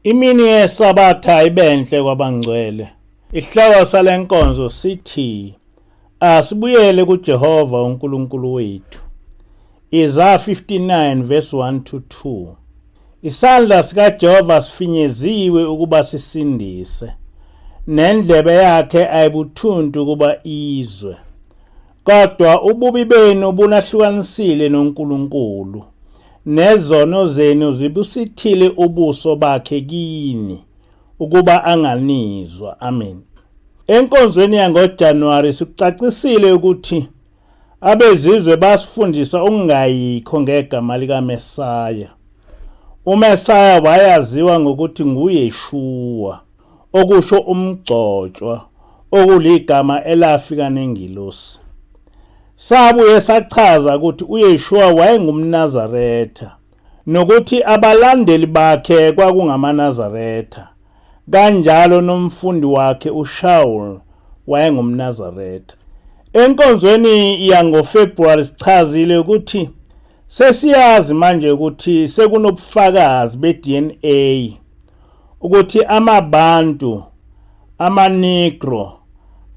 Imini yeSabatha ibenhle kwabangcwele. Isihloko salenkonzo sithi asibuyele kuJehova uNkulunkulu wethu. Isaya 59 verse 1 to 2. Isandla sikaJehova sifinyeziwe ukuba sisindise, nendlebe yakhe ayibuthuntu ukuba izwe. Kodwa ububi benu bunahlukanisile noNkulunkulu, nezono zenu zibusithile ubuso bakhe kini, ukuba anganizwa. Amen. Enkonzweni yangoJanuwari sikucacisile ukuthi abezizwe basifundisa okungayikho ngegama likaMesaya. UMesaya wayaziwa ngokuthi nguYeshuwa, okusho umgcotshwa, okuligama elafika nengilosi. Sabuye sachaza ukuthi uYeshua wayengumNazaretha nokuthi abalandeli bakhe kwakungamaNazaretha, kanjalo nomfundi wakhe uShaul wayengumNazaretha. Enkonzweni yangoFebruwari sichazile ukuthi sesiyazi manje ukuthi sekunobufakazi be-DNA ukuthi amaBantu, amaNegro,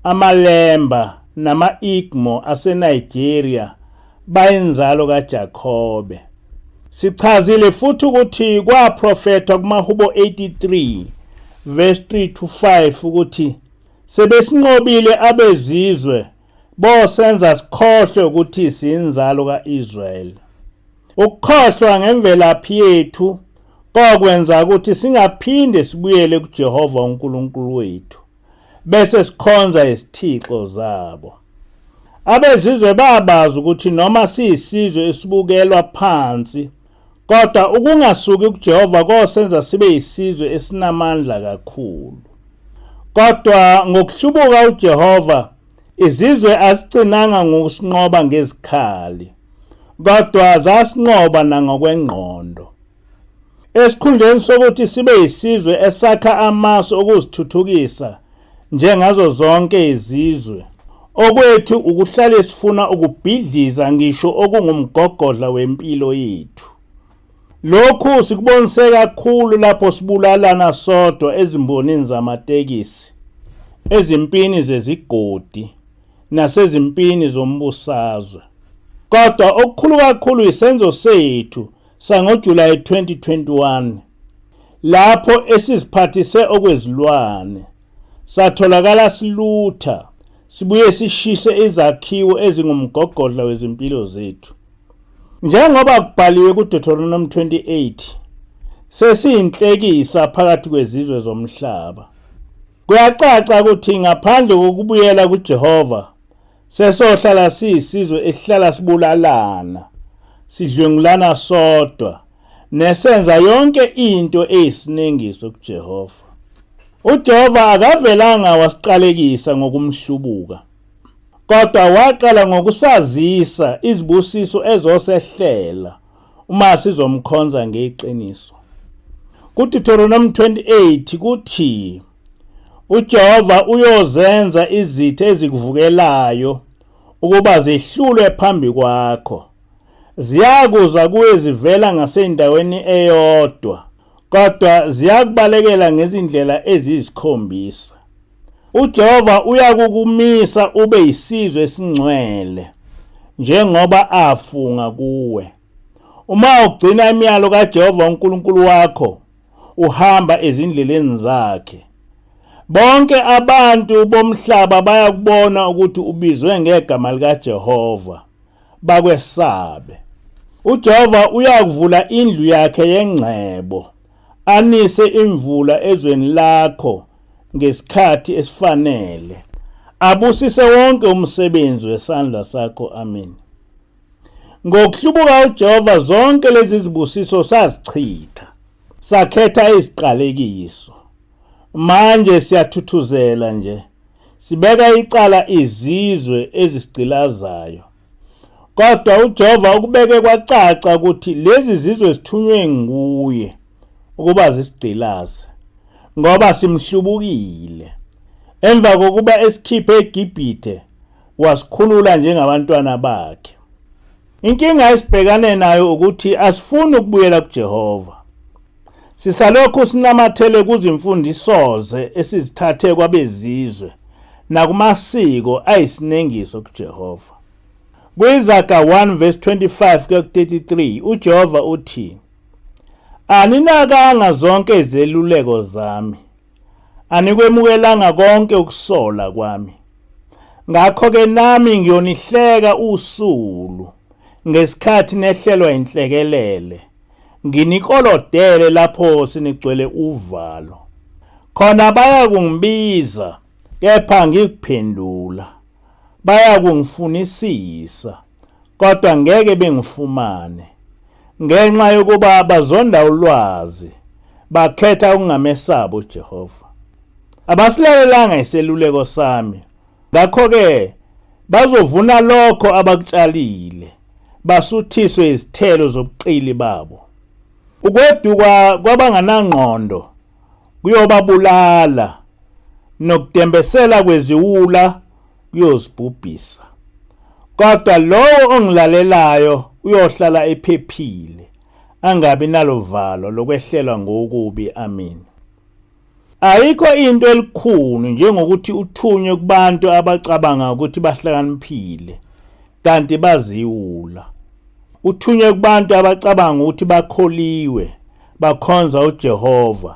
amaLemba nama-Igbo aseNigeria bayinzalo kaJakobe. Sichazile futhi ukuthi kwaprofethwa kumaHubo 83 verse 3 to 5 ukuthi sebesinqobile abezizwe bosenza sikhohlwe ukuthi siyinzalo ka-Israyeli. Ukukhohlwa ngemvelaphi yethu kokwenza ukuthi singaphinde sibuyele kuJehova uNkulunkulu wethu bese sikhonza izithixo zabo. Abezizwe babazi ukuthi noma siyisizwe esibukelwa phansi kodwa ukungasuki kuJehova kosenza sibe yisizwe esinamandla kakhulu. Kodwa ngokuhlubuka uJehova izizwe azigcinanga ngokusinqoba ngezikhali kodwa zasinqoba nangokwengqondo. Esikhundleni sokuthi sibe yisizwe esakha amasu okuzithuthukisa njengazo zonke izizwe, okwethu ukuhlale sifuna ukubhidliza ngisho okungumgogodla wempilo yethu. Lokhu sikubonise kakhulu lapho sibulalana sodwa ezimbonini zamatekisi, ezimpini zezigodi nasezimpini zombusazwe. Kodwa okukhulu kakhulu isenzo sethu sangoJulayi 2021 lapho esiziphathise okwezilwane satholakala silutha sibuye sishise izakhiwo ezingumgogodla wezimpilo zethu. Njengoba kubhaliwe kuDeuteronomy 28, sesiyinhlekisa phakathi kwezizwe zomhlaba. Kuyacaca ukuthi ngaphandle kokubuyela kuJehova, sesohlala siyisizwe esihlala sibulalana, sidlwengulana sodwa, nesenza yonke into eyisinengiso kuJehova. UJehova akavelanga wasiqalekisa ngokumhlubuka. Kodwa waqala ngokusazisa izibusiso ezosehlela uma sizomkhonza ngeqiniso. KuDeuteronomy 28 kuthi uJehova uyozenza izitha ezikuvukelayo ukuba zihlulwe phambi kwakho. Ziyakuza kuwe zivela ngasendaweni eyodwa, kodwa ziyakubalekela ngezindlela eziyisikhombisa. UJehova uyakukumisa ube yisizwe esingcwele njengoba afunga kuwe. Uma ugcina imiyalo kaJehova uNkulunkulu wakho, uhamba ezindleleni zakhe. Bonke abantu bomhlaba bayakubona ukuthi ubizwe ngegama likaJehova, bakwesabe. UJehova uyakuvula indlu yakhe yengcebo, anise imvula ezweni lakho ngesikhathi esifanele, abusise wonke umsebenzi wesandla sakho. Amen. Ngokuhlubuka uJehova zonke lezi zibusiso sazichitha, sakhetha iziqalekiso. Manje siyathuthuzela nje, sibeka icala izizwe ezisigqilazayo. Kodwa uJehova ukubeke kwacaca ukuthi lezi zizwe zithunywe nguye ukuba zisigqilaze ngoba simhlubukile. Emva kokuba esikhiphe eGibhithe wasikhulula njengabantwana bakhe. Inkinga esibhekane nayo ukuthi asifuni ukubuyela kuJehova. Sisalokhu sinamathele kuzimfundisoze esizithathe kwabezizwe nakumasiko ayisinengiso kuJehova. KwiZaga 1 verse 25 kuya ku-33 uJehova uthi, Aninakanga zonke izeluleko zami, anikwemukelanga konke ukusola kwami. Ngakho-ke nami ngiyonihleka usulu ngesikhathi nehlelwa inhlekelele, nginikolodele lapho sinigcwele uvalo. Khona bayakungibiza, kepha ngikuphendula. Bayakungifunisisa, kodwa ngeke bengifumane. Ngenxa yokuba bazonda ulwazi, bakhetha ukungamesabi uJehova. Abasilalelanga iseluleko sami, ngakho-ke bazovuna lokho abakutshalile, basuthiswe izithelo zobuqili babo. Ukweduka kwabanganangqondo kuyobabulala, nokudembesela kweziwula kuyozibhubhisa. Kodwa lowo ongilalelayo uyohlala ephephile, angabi nalovalo lokwehlelwa ngokubi. Amin. Ayikho into elikhulu njengokuthi uthunywe kubantu abacabanga ukuthi bahlakaniphile kanti baziwula. Uthunywe kubantu abacabanga ukuthi bakholiwe, bakhonza uJehova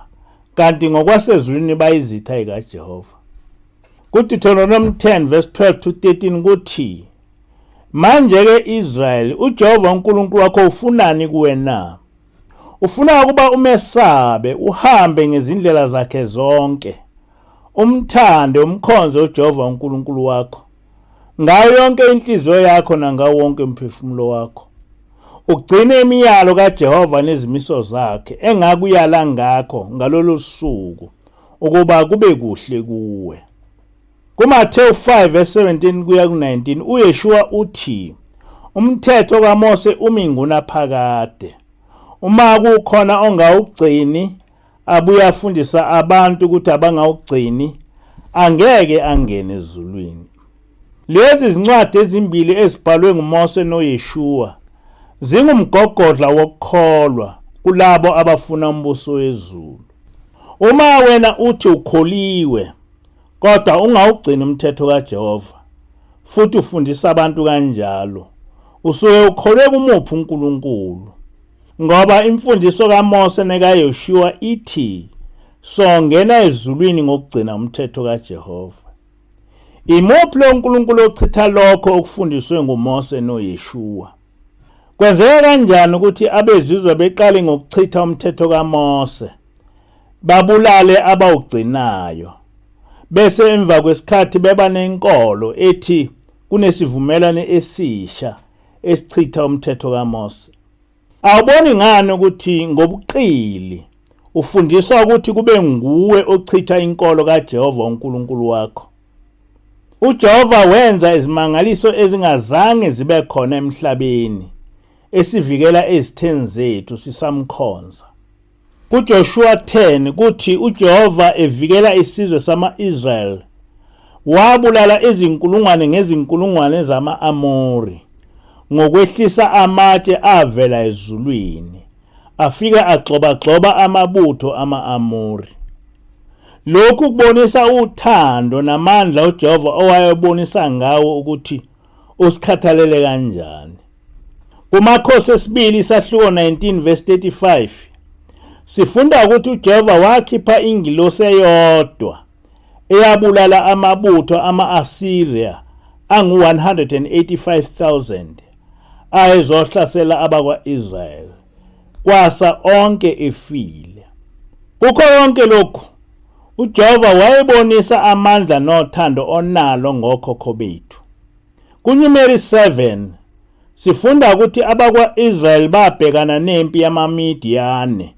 kanti ngokwasezulwini bayizitha ikaJehova. KuDeuteronomy 10 verse 12 to 13 kuthi, Manje-ke Israyeli, uJehova uNkulunkulu wakho ufunani kuwe na? Ufuna ukuba umesabe, uhambe ngezindlela zakhe zonke, umthande, umkhonze uJehova uNkulunkulu wakho ngayo yonke inhliziyo yakho nangawo wonke umphefumulo wakho. Ugcine imiyalo kaJehova nezimiso zakhe engakuyala ngakho ngalolu suku ukuba kube kuhle kuwe. KuMathewu 5 verse 17 kuya ku-19 uYeshua uthi umthetho kaMose umi ngunaphakade. Uma kukhona ongawugcini abuye afundisa abantu ukuthi abangawugcini angeke angene ezulwini. Lezi zincwadi ezimbili ezibhalwe nguMose noYeshua zingumgogodla wokukholwa kulabo abafuna umbuso wezulu. Uma wena uthi ukholiwe kodwa ungawugcini umthetho kaJehova futhi ufundisa abantu kanjalo, usuke ukholwe kumuphi uNkulunkulu? Ngoba imfundiso kaMose nekaYoshuwa ithi songena ezulwini ngokugcina umthetho kaJehova. Imuphi lo Nkulunkulu ochitha lokho okufundiswe nguMose noYeshuwa? Kwenzeka kanjani ukuthi abezizwe beqale ngokuchitha umthetho kaMose, babulale abawugcinayo, bese emva kwesikhathi beba nenkolo ethi kunesivumelwano esisha esichitha umthetho kaMose? Awuboni ngani ukuthi ngobuqili ufundiswa ukuthi kube nguwe ochitha inkolo kaJehova uNkulunkulu wakho? UJehova wenza izimangaliso ezingazange zibe khona emhlabeni esivikela ezitheni zethu sisamkhonza. KuJoshua 10 kuthi uJehova evikela isizwe sama-Israyeli wabulala izinkulungwane ngezinkulungwane zama-Amori ngokwehlisa amatshe avela ezulwini afike agxobagxoba amabutho ama-Amori. Lokhu kubonisa uthando namandla uJehova owayebonisa ngawo ukuthi usikhathalele kanjani. KuMakhosi esibili isahluko 19 verse 35 sifunda ukuthi uJehova wakhipha ingilosi eyodwa eyabulala amabutho ama-Asiriya angu-185,000 ayezohlasela abakwa-Israyeli kwasa onke efile. Kukho konke lokhu uJehova wayebonisa amandla nothando onalo ngokhokho bethu. KuNumeri 7 sifunda ukuthi abakwa-Israyeli babhekana nempi yamaMidiyane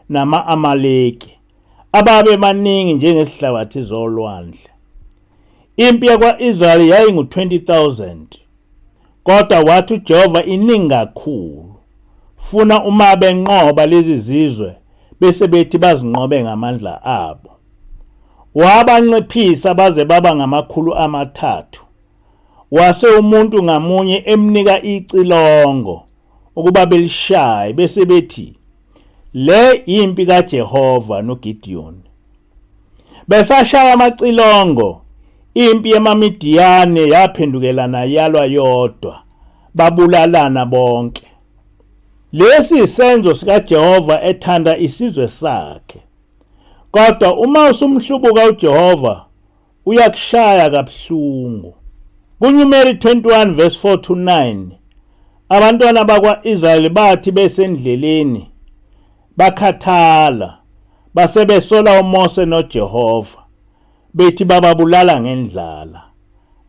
nama-Amaleki ababebaningi njengezihlabathi zolwandle. Impi yakwa-Israyeli yayingu-20,000 kodwa wathi uJehova iningi kakhulu. Funa uma benqoba lezi zizwe bese bethi bazinqobe ngamandla abo. Wabanciphisa baze baba ngama-300. Wase umuntu ngamunye emnika icilongo ukuba belishaye bese bethi, Le impi kaJehova noGidiyoni. Besashaya amacilongo, impi yamaMidiyane yaphendukelana yalwa yodwa, babulalana bonke. Lesi isenzo sikaJehova ethanda isizwe sakhe. Kodwa uma usumhlubuka uJehova, uyakushaya kabuhlungu. KuNumeri 21 verse 4 to 9 abantwana bakwa-Israyeli bathi besendleleni bakhathala base besola uMose noJehova bethi bababulala ngendlala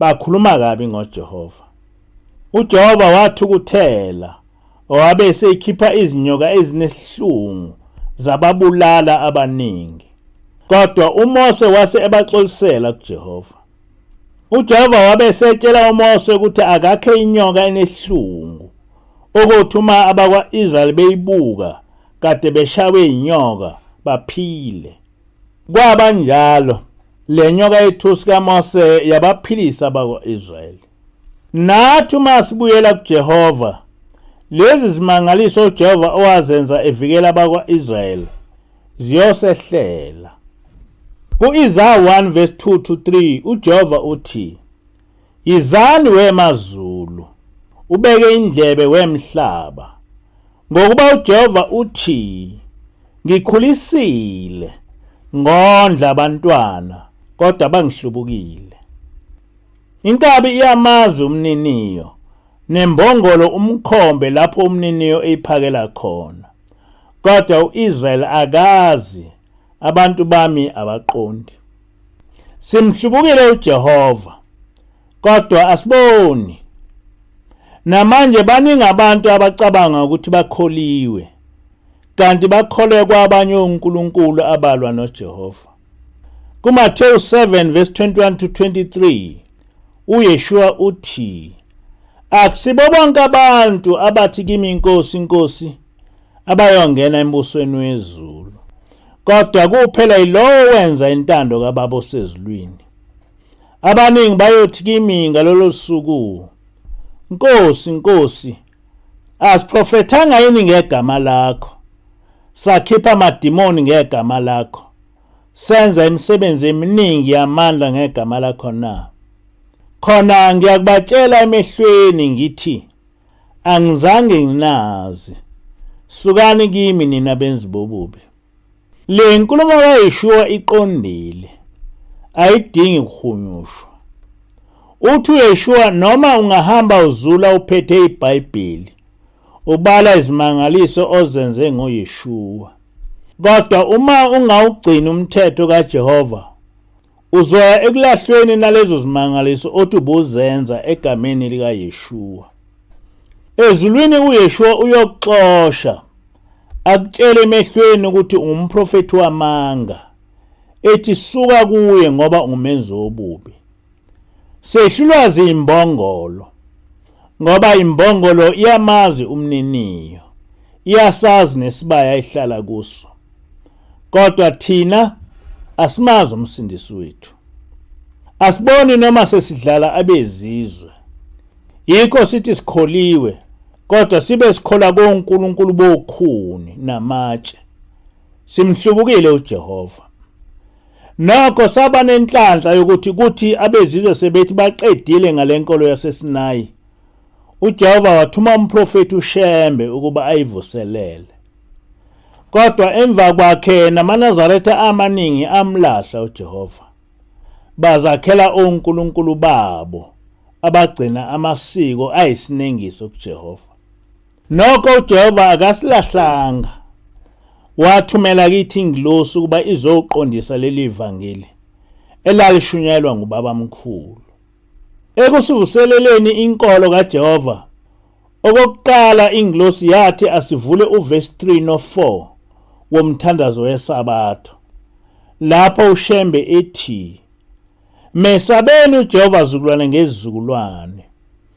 bakhuluma kabi ngoJehova. UJehova wathukuthela wabe esekhipha izinyoka ezinesihlungu zababulala abaningi. Kodwa uMose wase ebaxolisela kuJehova. UJehova wabe esetshela uMose ukuthi akakhe inyoka enesihlungu ukuthi uma abakwa-Israyeli beyibuka kade beshawe inyoka baphile. Kwaba njalo, le nyoka yethusi kaMose yabaphilisa abakwa-Israyeli. Nathi uma sibuyela kuJehova, lezi zimangaliso uJehova owazenza evikela abakwa-Israyeli ziyosehlela. Ku-Isaya 1 verse 2 to 3 uJehova uthi, Yizani wemazulu, ubeke indlebe wemhlaba, ngokuba uJehova uthi, Ngikhulisile, ngondla abantwana, kodwa bangihlubukile. Inkabi iyamazi umniniyo, nembongolo umkhombe lapho umniniyo eyiphakela khona. Kodwa u-Israyeli akazi, abantu bami abaqondi. Simhlubukile uJehova, kodwa asiboni. Namanje baningi abantu abacabanga ukuthi bakholiwe, kanti bakholwe kwabanye onkulunkulu abalwa noJehova. KuMathewu 7 verse 21 to 23 uYeshua uthi akusibo bonke abantu abathi kimi inkosi inkosi abayongena embusweni wezulu kodwa kuphela yilowo wenza intando kaBaba osezulwini. Abaningi bayothi kimi ngalolo suku, Nkosi, Nkosi, asiprofethanga yini ngegama lakho? Sakhipha amadimoni ngegama lakho, senza imisebenzi eminingi yamandla ngegama lakho na? Khona ngiyakubatshela emehlweni ngithi, Angizange nginazi. Sukani kimi nina benzi bobubi. Le nkulumo kaYeshua iqondile, ayidingi kuhunyushwa. Uthi uYeshua noma ungahamba uzula uphethe iBhayibheli, ubala izimangaliso ozenze ngoYeshua. Kodwa uma ungawugcini umthetho kaJehova, uzoya ekulahlweni nalezo zimangaliso othi ubuzenza egameni likaYeshua. Ezulwini uYeshua uyokuxosha akutshele emehlweni ukuthi ungumprofethi wamanga ethi suka kuye ngoba ungumenzi wobubi. Sehlulwa zimbongolo ngoba imbongolo iyamazi umniniyo, iyasazi nesibaya ihlala kuso. Kodwa thina asimazi umsindisi wethu. Asiboni noma sesidlala abezizwe. Yikho sithi sikholiwe kodwa sibe sikhola konkulunkulu bokhuni namatshe. Simhlubukile uJehova. Nokho saba nenhlanhla yokuthi kuthi abezizwe sebethi baqedile ngale nkolo yaseSinayi, uJehova wathuma umprofethi uShembe ukuba ayivuselele. Kodwa emva kwakhe namaNazaretha amaningi amlahla uJehova. Bazakhela onkulunkulu babo abagcina amasiko ayisinengiso kuJehova. Nokho uJehova akasilahlanga. Wathumela kithi ingilosi ukuba izoqondisa leli vangeli elalishunyayelwa ngubabamkhulu. Ekusivuseleleni inkolo kaJehova, okokuqala ingilosi yathi asivule uvesi 3 no-4 womthandazo weSabatha, lapho uShembe ethi, Mesabeni uJehova zukulwane ngezizukulwane,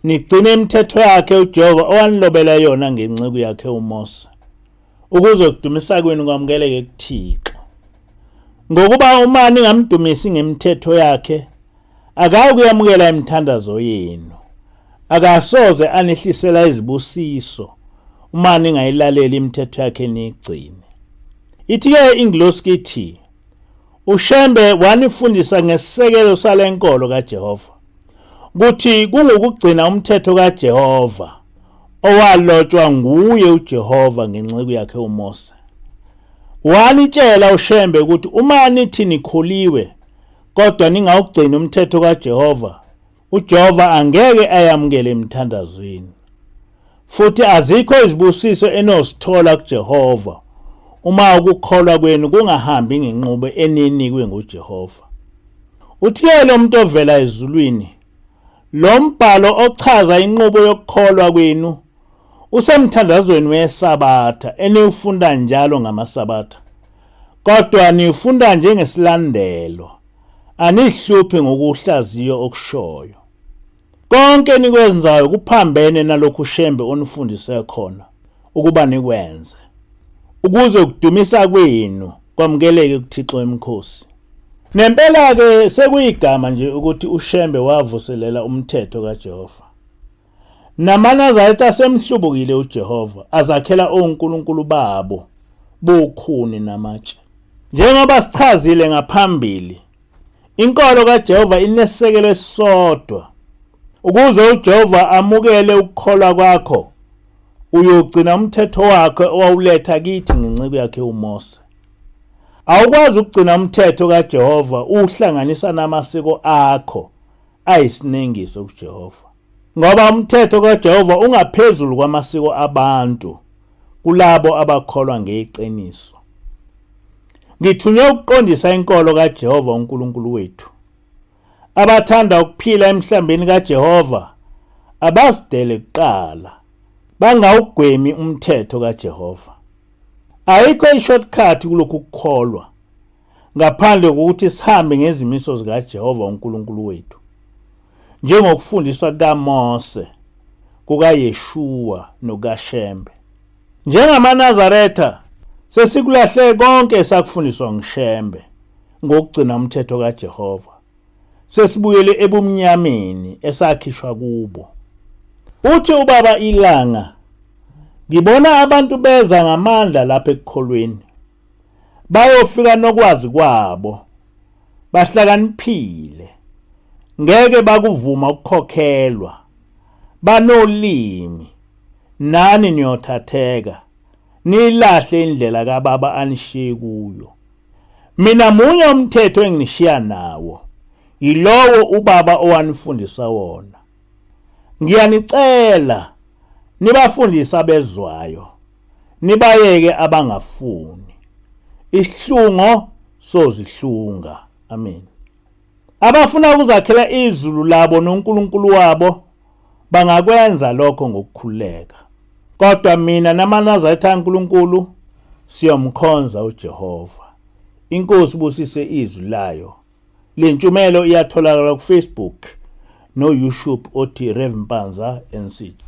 nigcine imithetho yakhe uJehova owanilobela yona ngenceku yakhe uMose, ukuze ukudumisa kwenu kwamukeleke kuThixo. Ngokuba uma ningamdumisi ngemithetho yakhe, akayukuyamukela imithandazo yenu, akasoze anihlisela izibusiso uma ningayilaleli imithetho yakhe niyigcine. Ithi-ke ingilosi kithi, uShembe wanifundisa ngesisekelo salenkolo kaJehova, ukuthi kungukugcina umthetho kaJehova owalotshwa nguye uJehova ngenceku yakhe uMose. Wanitshela uShembe ukuthi uma nithi nikholiwe kodwa ningawugcini umthetho kaJehova, uJehova angeke ayamukele imithandazweni. Futhi azikho izibusiso enozithola kuJehova uma ukukholwa kwenu kungahambi ngenqubo eninikwe nguJehova. Uthi-ke lo muntu ovela ezulwini, lo mbhalo ochaza inqubo yokukholwa kwenu usemthandazweni weSabatha eniwufunda njalo ngamaSabatha, kodwa niwufunda njengesilandelo, anihluphi ngokuhlaziyo okushoyo. Konke enikwenzayo kuphambene nalokhu uShembe onifundise khona ukuba nikwenze, ukuze ukudumisa kwenu kwamukeleke kuThixo wemikhosi. Nempela-ke sekuyigama nje ukuthi uShembe wavuselela umthetho kaJehova. NamaNazaretha asemhlubukile uJehova, azakhela onkulunkulu babo bokhuni namatshe. Njengoba sichazile ngaphambili, Inkolo kaJehova inesisekelo esisodwa. Ukuze uJehova amukele ukukholwa kwakho, uyogcina umthetho wakhe owawuletha kithi ngenceku yakhe uMose. Awukwazi ukugcina umthetho kaJehova uwuhlanganisa namasiko akho ayisinengiso kuJehova. Ngoba umthetho kaJehova ungaphezulu kwamasiko abantu kulabo abakholwa ngeqiniso. Ngithunywe ukuqondisa inkolo kaJehova uNkulunkulu wethu. Abathanda ukuphila emhlambini kaJehova abazidele kuqala, bangawugwemi umthetho kaJehova. Ayikho i-shortcut kulokhu kukholwa ngaphandle kokuthi sihambe ngezimiso zikaJehova uNkulunkulu wethu, njengokufundiswa kukaMose, kukaYeshua nokaShembe. NjengamaNazaretha sesikulahle konke esakufundiswa nguShembe ngokugcina umthetho kaJehova. Sesibuyele ebumnyameni esakhishwa kubo. Uthi ubaba iLanga, ngibona abantu beza ngamandla lapha ekukholweni. Bayofika nokwazi kwabo. Bahlakaniphile. Ngeke bakuvuma ukukhokhelwa. Banolimi. Nani niyothatheka. Nilahle indlela kababa anishiye kuyo. Mina munye umthetho enginishiya nawo. Yilowo ubaba owanifundisa wona. Ngiyanicela nibafundise abezwayo. Nibayeke abangafuni. Isihlungo sozihlunga. Amen. Abafuna ukuzakhela izulu labo noNkulunkulu wabo bangakwenza lokho ngokukhululeka. Kodwa mina namaNazaretha kaNkulunkulu siyomkhonza uJehova. INkosi ibusise izwi layo. Le ntshumelo iyatholakala kuFacebook no-YouTube othi Rev Mpanza NCG.